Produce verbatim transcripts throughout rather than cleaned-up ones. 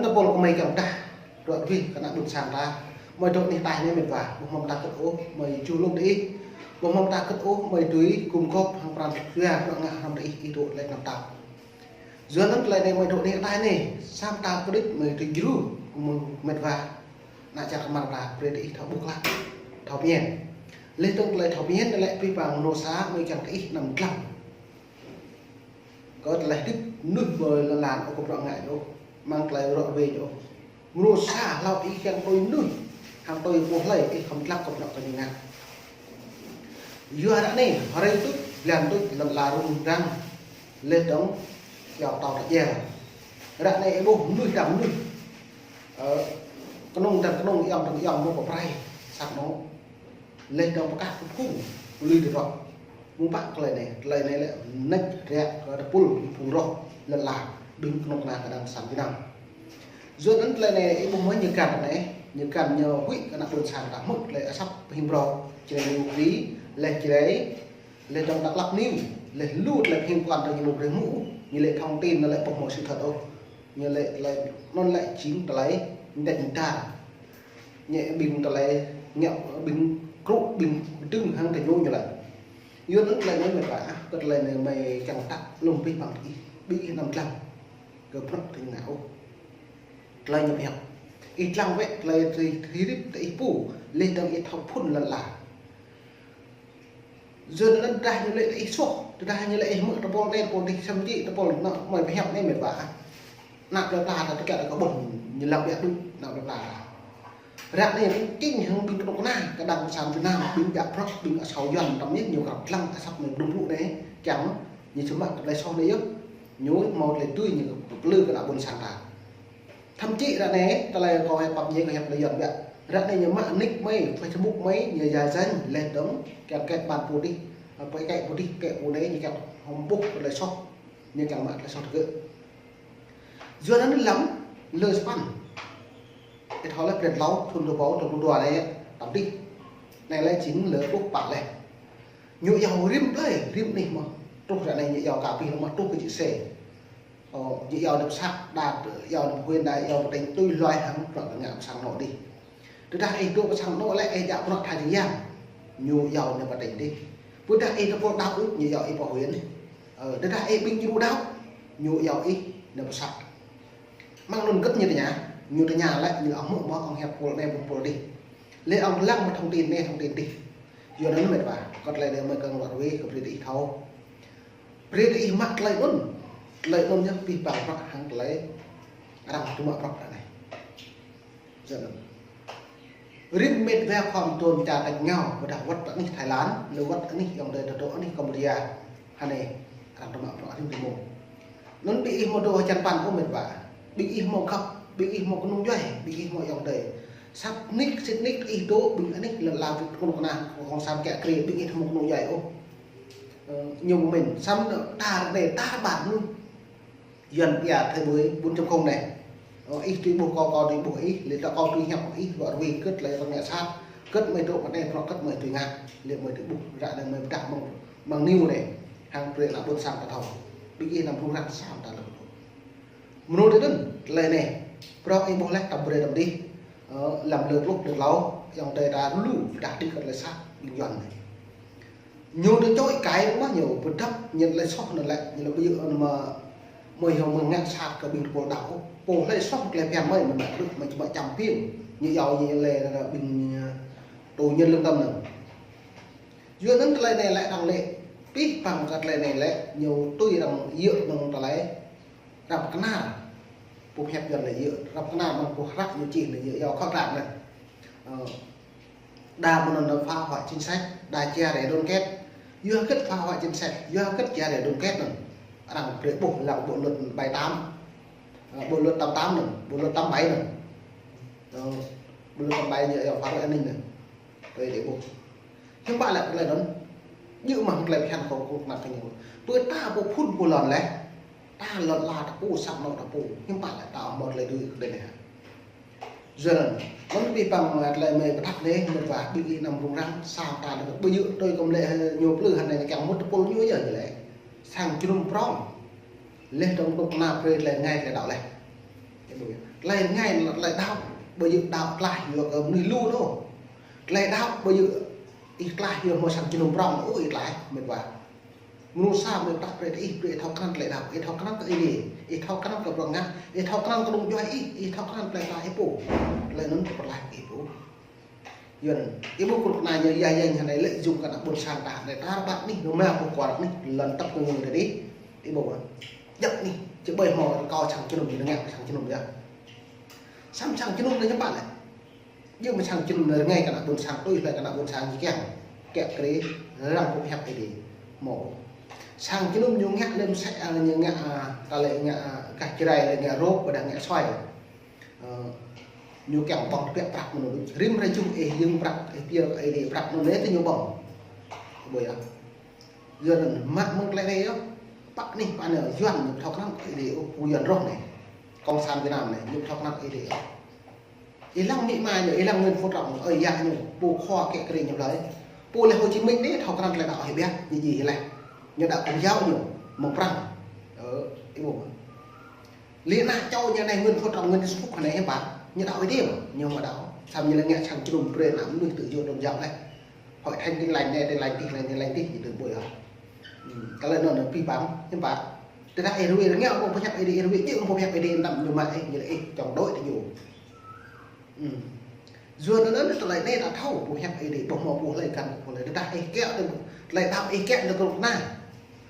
Tơpul kơ mơi kiăng pơdah, ră ruai kơ ană ƀôn sang ta. Mơi dŏ anih ataih anai mĕt wa, ƀu hmâo mơta kơ̆t ôh, mơi čuh lŏm đĭ. Ƀu hmâo mơta kơ̆t ôh, mơi dưi gum gŏp hăng pran jua bruă ngă hrŏm đĭ, ih dŏ lĕ năm tap. Yua anŭn tơlơi anai mơi dŏ anih ataih anai, sa mơta kơđĭt mơi dưi djru, mơi mĕt wa. Ană čar kơmar ta brơi đĭ thâo ƀuh klă, thâo pơñen. Leh dơ̆ng tơlơi thâo pơñen lĕ pih pang mơnuih sa mơi kiăng kơ ih năm dlăng. Kơ tơlơi hơdip mơnuih ƀơi lŏn lan ôh kơ bruă ngă ôh, mơ̆ng tơlơi ră ruai ôh. Mơnuih sa hlâo ih kiăng tui mơnuih, hăng tui pô hlơi ih khŏm dlăng kơ bruă kơ ñu ngă. Yua ră anai, hrơi tuč, blan tuč, lŏn lan rŭng răng, leh dơ̆ng, iâu tâo ta jel. Ră anai ih ƀuh mơnuih dăm mơnuih, ơ, kơnŭng dăm kơnŭng, ayŏng dăm ayŏng, mơ̆ pơprai, sat nô. Leh dơ̆ng pơkă kơ phung, pơlui tơdruă. Mơ̆ng pă tơlơi anai, tơlơi anai lĕ nĕč rĕ kơ tơpul, phung roh, lŏn lan, ƀing kơnŭng kơna kơđang sang Việt Nam. Yua anŭn tơlơi anai, ih ƀuh mơ̆ ñu găn anai, ñu găn ñu huĭ kơ ană ƀôn sang ta hmư̆ tơlơi asăp pơhing brô, Jrai News Kri, leh Jrai, leh dơ̆ng Dak Lak News, leh lu tơlơi pơhing kơ ană ñu ƀu brơi hmư̆, ñu lĕ thông tin anŭn lĕ ƀu hmâo sự thật ôh. Ñu lĕ tơlơi anŭn lĕ jing tơlơi nĕč ntar. Ñu ƀing tơlơi ngă ƀing krŭ ƀing dơ̆ng hăng tơñu ñu lĕ. Yua anŭn tơlơi anai mĕt wa, ah, kơ tơlơi anai mơi kiăng tăk lŏm pih pang ih, ƀing ih năm dlăng kơ bruă tơñu ngă ôh. Tơlơi ñu pơhiăp. Ih dlăng wơ̆t tơlơi tui hơdip tơ ih pô, leh dơ̆ng ih thâo phŭn lŏn lan. Yua anŭn tơdah ñu lĕ ih soh, tơdah ñu lĕ ih hmư̆ tơpul anai, tơpul adih, samơ̆ či tơpul anŭn mơi pơhiăp anai mĕt wa. Ană plơi pla ta tơkĕt kơ ƀuh ñu lăng biă đuč, ană plơi pla ta. Ră anai jing hăng ƀing kơnŭng kơna kơđang sang Việt Nam, ƀing biă prŏk, ƀing asâo Yuan tăm anai ñu krăp dlăng asăp anai blung blŭ anai, kiăng ñu čơmă tơlơi soh anai yơh. Ñu hmâo tơlơi tui ñu pơplư kơ ană ƀôn sang ta. Thậm chí ră anai, tơlơi kâo hĕp pap ñu kâo hĕp lĕ Yuan biă. Ră anai ñu mă nick mơi, Facebook mơi, ñu giả danh, leh dơ̆ng, kiăng kĕ ƀan pô adih, ơ, pơkĕ pô adih, kĕ pô anai, ñu kiăng hŏm ƀuh tơlơi soh, ñu kiăng mă tơlơi soh tơgơ̆. Yua anŭn lăm, lơ sơpăn. Ih thâo lĕ blan tlâo, thŭn dua rơbâo dua pluh dua anai, tăm adih. Anai lĕ jing lơ pluh pă leh. Ñu iâu rĭm tơlơi, rĭm anih mơ̆n. Truh ră anai ñu iâu kơ pih lŏm mơ̆n truh kơ čư̆ sê. Ơ, ñu iâu nao pơ sat, đa iâu nao pơ huyện, đa iâu pơ tỉnh, tui hluai hăng bruă ngă pơ sang anŏ adih. Tơdah ih dŏ pơ sang anŏ lĕ ih djă bruă tha jing yang, ñu iâu nao pơ tỉnh adih. Tơdah ih tơpul đaŏ ôh, ñu iâu ih pơ huyện. Ơ, tơdah ih ƀing djru đaŏ, ñu iâu ih nao pơ sat. Mơ̆ng anŭn hơget ñu tơña, ñu tơña lĕ ñu ŏng hmư̆ mơ̆ ŏng hiăp pul anai pul adih. Lĕ ŏng lăng mơ̆ thông tin anai thông tin adih. Yua anŭn mĕt wa, kơ tơlơi anai mơi kiăng ră ruai kơ brơi đĭ ih thâo. Brơi đĭ ih mă tơlơi anŭn. Tơlơi anŭn ñu pih pang bruă hăng tơlơi arăng tơmă bruă ră anai. Yua anŭn. Rĭm mĕt wa khŏm tơm čar tač ngao, ƀôdah wơ̆t anih Thái Lan, lĕ wơ̆t anih ayŏng adơi ta dŏ anih Cambodia, hơnai, arăng tơmă bruă rĭm tơmŭng. Anŭn ƀing ih hmâo dŏ hơjăn păn ôh mĕt wa. Ƀing ih hmâo găp, ƀing ih hmâo kơnung djuai, ƀing ih hmâo ayŏng adơi. Sat nik, sĭt nik ih dŏ ƀing anih lŏn lan kơnuk kơna, kông san kiă kriê, ƀing ih hmâo kơnung djuai ôh. Ơ, ñu mĭn, samơ̆ ta ră anai, ta ƀar mơnuih. Yuan pia thế giới bốn chấm không anai. Ơ, ih tui ƀuh kâo, kâo tui ƀuh ih, lĕ ta kâo tui hiăp ih, ră ruai hơget tơlơi arăng ngă sat, hơget mơi dŏ pơ anai, bruă hơget mơi dưi ngă, lĕ mơi dưi ƀuh, ră anai mơi pơdah mơ̆ng, mơ̆ng news anai, hăng brơi ană ƀôn sang ta thâo. Ƀing ih năm rŭng răng sa mơta lĕ. Mơnuih tui anŭn, tơlơi anai, bruă ih ƀuh leh, tăm brơi tăm adih, ơ, lăm lơ pluh lơ tlâo, ayŏng adơi ta lu, pơdah đĭ kơ tơlơi sat, ƀing Yuan anai. Ñu tơčô ih kai mơ̆ ñu pơdăp, ñu tơlơi soh anŭn lĕ, ñu lĕ ƀu djơ̆ anŭn mơ̆, mơi hmâo mơ̆ng ngă sat kơ ƀing tơpul đaŏ. Pô hlơi soh tơlơi phiăn mơi, mơi mă krư̆, mơi čơmă čăm phiăn. Ñu iâu ñu lĕ ƀing, ơ, tù nhân lương tâm anŭn. Yua anŭn tơlơi anai lĕ arăng lĕ, pih pang kơ tơlơi anai lĕ, ñu tui arăng djơ̆ mơ̆ng tơlơi răm kơnar. Pô hiăp Yuan lĕ djơ̆ răm kơnar mơ̆ng pô hră ñu čih lĕ djơ̆ iâu khŏk răng anai. Ơ, đa mơ̆n anŭn phá hoại chính sách, đa chia rẽ đoàn kết. Yua hơget phá hoại chính sách, yua hơget chia rẽ đoàn kết anŭn. Arăng brơi ƀuh lăng bộ luật bảy tám, ơ, bộ luật tám tám anŭn, bộ luật tám bảy anŭn. Ơ, bộ luật tám bảy ñu iâu phá rối an ninh anŭn. Brơi đĭ ƀuh. Hiư̆m pă lĕ tơlơi anŭn. Djơ̆ mơ̆ng tơlơi phiăn kâo kơnuk kơna kơ ñu. Pơ ta pô phŭn pô lŏn leh. Ta lŏn lan ta pô, sang anŏ ta pô. Hiư̆m pă lĕ ta hmâo tơlơi dưi kơ tơlơi anai. Yua anŭn, anŭn pih pang tơlơi mơi pơdah anai, mĕt wa ƀing ih năm rŭng răng, sang ta lĕ ƀu djơ̆ tui kơ mơ̆ lĕ ñu plư hơnai kiăng mŭt tơpul ñu yơh lĕ. Sang jơnum prŏng. Leh dơ̆ng kơnuk kơna brơi tơlơi rơngai tơlơi đaŏ leh. Tơlơi rơngai, tơlơi đaŏ, ƀu djơ̆ đaŏ tlaih yua kơ mơnuih lu ôh. Tơlơi đaŏ ƀu djơ̆ ih tlaih yua hmâo sang jơnum prŏng ôh ih tlaih, mĕt wa. Mơnuih sa mơnuih ta brơi ih, brơi ih thâo krăn tơlơi đaŏ, ih thâo krăn kơ Ơi Adai, ih thâo krăn kơ bruă ngă, ih thâo krăn kơ đung juai ih, ih thâo krăn tơlơi ta ih pô. Tơlơi anŭn tơpă tlaih ih pô. Yua anŭn, ih ƀuh kơnuk kơna ñu ia ia ñu anai lĕ jum kơ ană ƀôn sang ta anai, ta rơbat anih, ñu mă pơkuar anih, lŏn tăp kơ ngui tơdih. Ih ƀuh, djăp anih, či ƀơi hmâo rơkâo sang jơnum, ñu ngă sang jơnum yơh. Samơ̆ sang jơnum anai ñu pă lĕ. Djơ̆ mơ̆ sang jơnum anai rơngai kơ ană ƀôn sang, tui hlơi kơ ană ƀôn sang ñu kiăng. Kiăng kơ arăng pơhiăp Ơi Adai. Hmâo. Sang jơnum ñu ngă lĕ mơsĕ, a, ñu ngă, a, ta lĕ ngă, a, gah Jrai lĕ ngă rôk, ƀôdah ngă suai. Ơ, ñu kiăng ƀơ̆ng tơbiă prăk mơnuih. Rĭm hrơi juh ih yơ̆ng prăk, ih pia Ơi Adai prăk mơnuih anai tơ ñu ƀơ̆ng. Ƀu yơh. Yua anŭn mă mơ̆ng tơlơi anai yơh. Pă anih, pă anai, Yuan ñu thâo krăn Ơi Adai, ơ, pô Yuan rŏh anai. Cộng sản Việt Nam anai, ñu thâo krăn Ơi Adai. Ih lăng amĭ ama ñu, ih lăng Nguyễn Phú Trọng, ơi yă ñu, pô khua kiăng kơ ñu hlơi. Pô lĕ Hồ Chí Minh anai thâo krăn tơlơi đaŏ ih ƀiă, ñu djai ih lĕ. Ñu đaŏ Công giáo ñu, mơ̆ng Prăng. Ơ, ih ƀuh. Lĕ ană čô ñu anai Nguyễn Phú Trọng, Nguyễn Xuân Phúc anai hiư̆m pă, ñu đaŏ Ơi Adai mơ̆, ñu hmâo đaŏ. Samơ̆ ñu lĕ ngă sang jơnum brơi ană mơnuih tự do tôn giáo lĕ. Hội thánh Tin Lành anai, Tin Lành tih, Tin Lành tih, ñu tơ ƀuh yơh. Ư, tơlơi anŭn anai pơhiăp hiư̆m pă. Tơdah ih ruai rơngiao ƀu pơhiăp Ơi Adai, ih ruai djơ̆ ƀu pơhiăp Ơi Adai, anăm ñu mă ih, ñu lĕ ih chống đối tơ ñu. Ư. Yua anŭn anai tơlơi anai ta thâo, pơhiăp Ơi Adai, ƀu hmâo pô hlơi kăn pô hlơi. Tơdah ih kiăng tơ, tơlơi đaŏ ih kiăng tơ kơnuk kơna.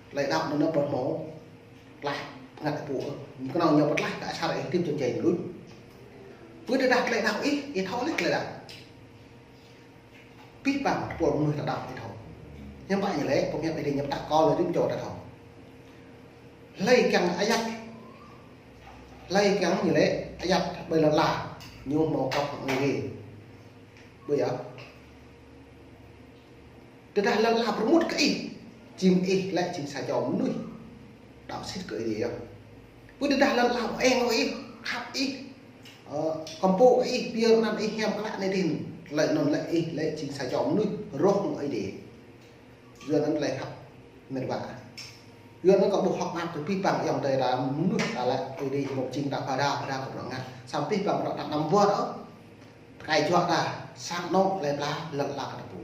Tơlơi đaŏ anŭn anai ƀu hmâo tlaih pơngăt pô. Kơnơ̆ng ñu pơtlaih kơ asar ih hơdip čơčen luč. Pơ tơdah tơlơi đaŏ ih, ih thâo lĕ tơlơi đaŏ. Pih pang tơpul mơnuih ta đaŏ ih thâo. Hiư̆m pă ñu lĕ, pơhiăp Ơi Adai ñu pơtă kơ lĕ rĭm čô ta thâo. Hlơi kiăng ayăt, hlơi kiăng ñu lĕ ayăt ƀơi lŏn ala, ñu hmâo kŏp hăng Ơi Adai. Ƀu yơh. Tơdah lŏn ala pơrơmut kơ ih, jing ih lĕ jing sa čô mơnuih đaŏ sĭt kơ Ơi Adai yơh. Pơ tơdah lŏn ala eng kơ ih, khăp ih, ơ, kơmpŏk kơ ih, pơyơr anăn ih hiam klă anai tih, tơlơi anŭn lĕ ih lĕ jing sa čô mơnuih rŏh hăng Ơi Adai. Yua anŭn tơlơi khăp mĕt wa. Yua anŭn kâo ƀuh hơ̆k mơak tui pih pang ayŏng adơi ta mơnuih ta lĕ Ơi Adai hmâo jing ta phara, phara kơ bruă ngă. Samơ̆ pih pang bruă ta anăm wơr ôh. Tơkai juă ta, sang anŏ lĕ pla lŏn ala kơ ta pô.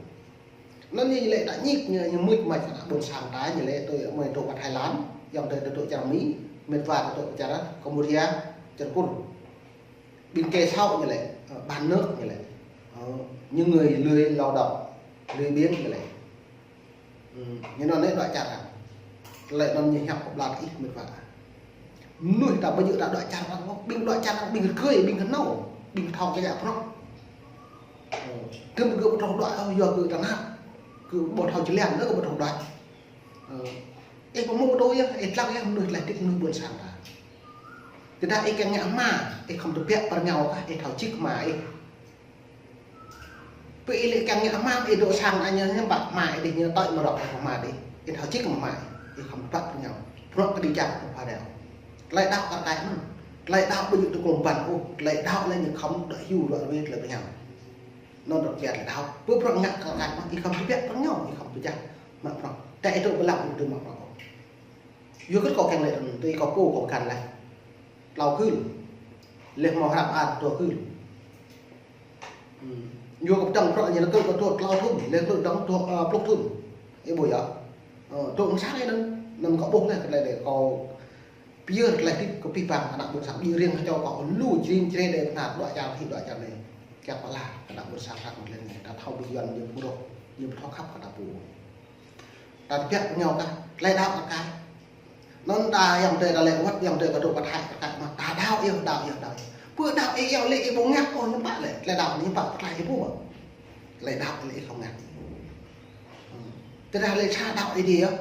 Anŭn ñu lĕ ta ñik ñu, ñu mŭt mă kơ ană ƀôn sang ta ñu lĕ tui mơi dŏ pơ Thái Lan, ayŏng adơi dŏ čar Mi, mĕt wa dŏ čar Campuchia, čar Kur. Ƀing kơ sâo ñu lĕ, ơ, bán nước ñu lĕ. Ơ, những người lười lao động, lười biếng ñu lĕ. Ư, ñu anŭn lĕ dŏ čar arăng. Tơlơi anŭn ñu hiăp kơ ƀlŏr ih mĕt wa. Mơnuih ta ƀu djơ̆ ta dŏ čar arăng ôh, ƀing dŏ čar arăng ƀing rơgơi, ƀing kơnâo, ƀing thâo kơ yă prŏk. Ơ, tơm gơ̆ ƀu thâo dŏ, ơ, yua gơ̆ tơnap. Gơ̆ ƀu thâo jơlan, gơ̆ ƀu thâo dŏ. Ơ, ih pơmŭt tui yơh, ih tlăng yơh mơnuih tlaih hơdip mơnuih ƀôn sang ta. Tơdah ih kiăng ngă hma, ih khŏm tơbiă pơ rơngiao kah, ih thâo čih hma ih. Pơ ih lĕ kiăng ngă hma, ih dŏ sang anai ñu pă hma ih dih, ñu tơl mơrŏk hma dih. Ih thâo čih hma ih, ih khŏm tơbiă pơ rơngiao. Bruă kơđi čar kơ phara. Tơlơi đaŏ kar kaĭ anŭn. Tơlơi đaŏ ƀu djơ̆ tơklŏm ƀăn ôh, tơlơi đaŏ lĕ ñu khŏm dŏ hyu dŏ rơwe tơlơi pơhiam. Anŭn dŏ kiăt tơlơi đaŏ. Pơ bruă ngă kar kaĭ mơ̆n, ih khŏm tơbiă pơ rơngiao, ih khŏm pơčah mă prŏng. Tơdah ih dŏ ƀơi lăng ƀu dưi mă prŏng ôh. Yua kơ kâo kiăng lĕ, tui kâo pô kâo găn lĕ. Tlâo kưl. Leh hmâo hrăp ar dua kưl. Ư. Yua kơ pơdơ̆ng bruă ñu lĕ kơ dua tlâo thŭn, leh kơ dơ̆ng dua, ơ, pluh thŭn. Ih ƀuh yơh. Ơ, dŏ mơ̆ng sang anai anŭn, anŭn kâo ƀuh leh, kơ leh leh kâo pơyơr tơlơi hơdip kơ pih pang ană ƀôn sang, ƀing riêng kơ čô kâo lu jring jre đe pơnar dŏ čar hĭ dŏ čar anai. Kiăng pơala kơ ană ƀôn sang ta kơ leh anai, ta thâo ƀing Yuan ñu pơrôh, ñu pơthâo khăp kơ ta pô. Ta tơbiă pơ rơngiao kah, tơlơi đaŏ kar kaĭ. Anŭn ta ayŏng adơi ta lĕ wơ̆t ayŏng adơi kơ dŏ pơ Thái kar kaĭ mă, ta đaŏ yơh, đaŏ yơh, đaŏ yơh. Pơ đaŏ ih yơh lĕ ih ƀu ngă ôh hiư̆m pă lĕ, tơlơi đaŏ anai hiư̆m pă pơklaih ih ƀu mă. Tơlơi đaŏ lĕ ih khŏm ngă. Ư. Tơdah lĕ sa đaŏ Ơi Adai yơh.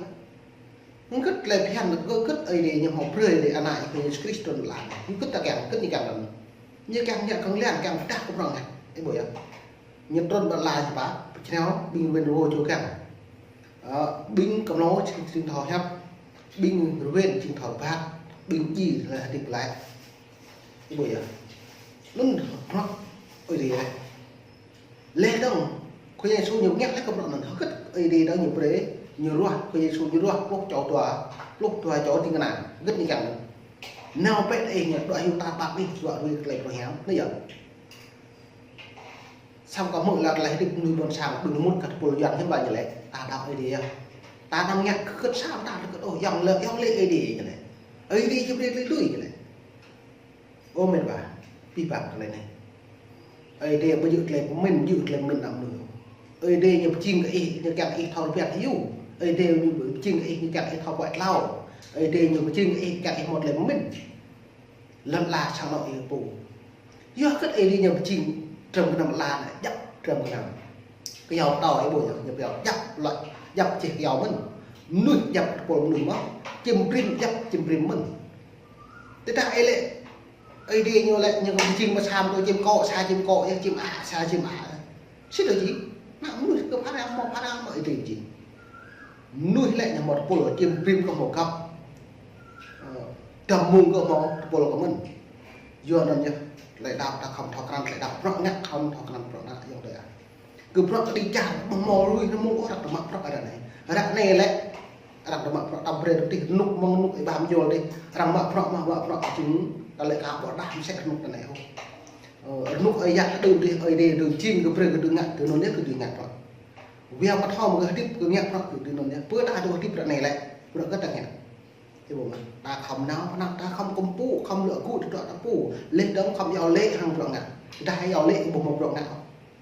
Hơget tơlơi phiăn, hơget Ơi Adai ñu hmâo brơi lĕ Ană ih Yêsu Krist trŭn lăn. Hơget ta kiăng, hơget ñu kiăng lăn. Ñu kiăng ngă kơnglian, kiăng pơdah kơ prŏng ngă. Ih ƀuh yơh. Ñu trŭn ƀơi lăn hiư̆m pă, pơčrâo ƀing rơwen rơwo čô kiăng. Ơ, ƀing kơmlô jing, jing thâo hiăp, ƀing rơwen jing thâo rơbat, ƀing djai lĕ hơdip glaĭ. Ih ƀuh yơh. Anŭn bruă Ơi Adai lĕ. Leh dơ̆ng, Khua Yang Yêsu ñu ngă leh kơ bruă anŭn, hơget Ơi Adai dơ̆ng ñu brơi, ñu ruah, Khua Yang Yêsu ñu ruah pluh čô dua, pluh dua čô ding kơna, hơget ñu kiăng anŭn. Nao pĕ ih ñu, đuaĭ hyu ta pap ih, dua đuaĭ tơlơi pơhiăp, anai yơh. Samơ̆ kâo hmư̆ laĭ tơlơi hơdip mơnuih ƀôn sang, đuaĭ mŭt kơ tơpul Yuan hiư̆m pă ñu lĕ, ta đaŏ Ơi Adai yơh. Ta anăm ngă kơ kơ̆t sa ta kơ̆t ôh, yŏng lĕ, yŏng lĕ Ơi Adai ñu lĕ. Ơi Adai či brơi tơlơi lui ñu lĕ. Ơ met wa, abih bang tơlơi anai. Ơi Adai ƀu djơ̆ tơlơi pơmĭn, djơ̆ tơlơi pơmĭn anăm mơnuih. Ơi Adai ñu pơjing kơ ih, ñu kiăng ih thâo rơbat hyu. Ơi Adai ñu pơjing kơ ih, ñu kiăng ih thâo pơklaih. Ơi Adai ñu pơjing kơ ih, kiăng ih hmâo tơlơi pơmĭn. Lŏn ala sang anŏ ih pô. Yua kơ Ơi Adai ñu pơjing tơlơi pơmĭn lŏn ala anai, djăp tơlơi pơmĭn. Kơyâo tơlơi ih ƀuh yơh, ñu pơyâo djăp lŏn, djăp čih kơyâo mơ̆n. Mơnuih djăp tơpul mơnuih mơ̆n. Čim brĭm djăp čim brĭm mơ̆n. Tơdah ih lĕ, Ơi Adai ñu lĕ, ñu pơjing mă sa mơ̆ čim kŏ, sa čim kŏ, yơh čim a, sa čim a. Sĭt či, ană mơnuih kơ phara mơ̆, phara mơ̆ Ơi Adai či. Mơnuih lĕ ñu hmâo tơpul, čim brĭm kơ hmâo găp. Ơ, dăm mông kơ hmâo tơpul kơ mơ̆n. Yua anŭn yơh, tơlơi đaŏ ta khŏm thâo krăn, tơlơi đaŏ bruă ngă khŏm thâo krăn bruă ngă yơh đơi ah. Kơ bruă kơ đĭ čar, ƀu hmâo lui hmâo ôh arăng tơmă bruă arăng anai. Arăng anai lĕ, arăng tơmă bruă tăm brơi tih rơnŭk mơ̆ng rơnŭk ih ƀam jol tih. Arăng mă bruă mă, mă bruă čing, tơlơi ka ƀuh đah mơsĕ rơnŭk anai ôh. Ơ, rơnŭk ơi yă đưm tih, Ơi Adai đưm jing kơ brơi kơ đưm ngă, tui anŭn yơh kơ đưm ngă bruă. Wia pơthâo mơ̆ng kơ hơdip kơ ngă bruă kơ đưm anŭn yơh. Pơ ta dŏ hơdip ră anai lĕ, bruă kơ ta ngă. Ih ƀuh mơ̆n, ta khŏm nao pơ anăp, ta khŏm kơkuh pơpŭ, khŏm luă gŭ tơdruă ta pô. Laih dơ̆ng khŏm iâu laĭ hăng bruă ngă. Tơdah iâu laĭ ƀu hmâo bruă ngă.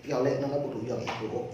Iâu laĭ anŭn lĕ ƀu tŭ yua ih pô ôh.